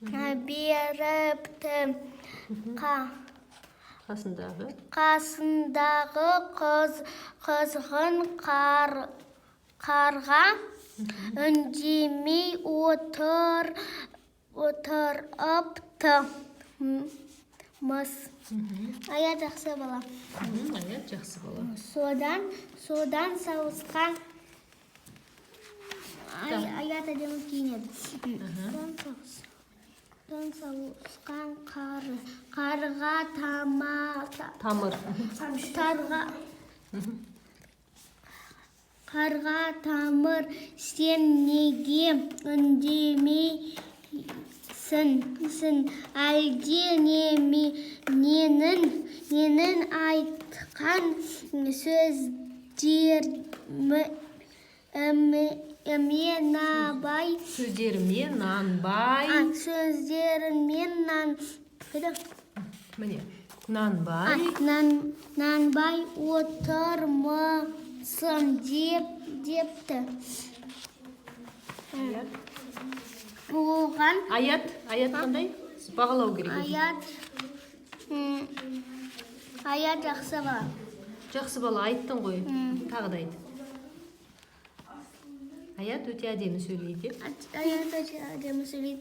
Беріпті. Қасындағы. Қасындағы қызғын қарға үндемей отырыпты. Мыс. Аят жақсы бала. Аят жақсы бала. Содан сауысқан аят әдемі киінеді. Содан сауысқан қарға Тамыр. Қарға тамыр, сен неге үндемейсің? Сің? Әлде ненің айтқан сөздеріме набай Сөздеріме нанбай. Сөздеріме нан қайда? Міне, нанбай. Нанбай отырмысың депті. Аят. Оған Аят, Аят қандай? Бағалау керек өзін. Аят жақсы бала. Жақсы бала айттың ғой. Тағы да айт. Аят өте әдемі сөйлейді. Аят өте әдемі сөйлейді.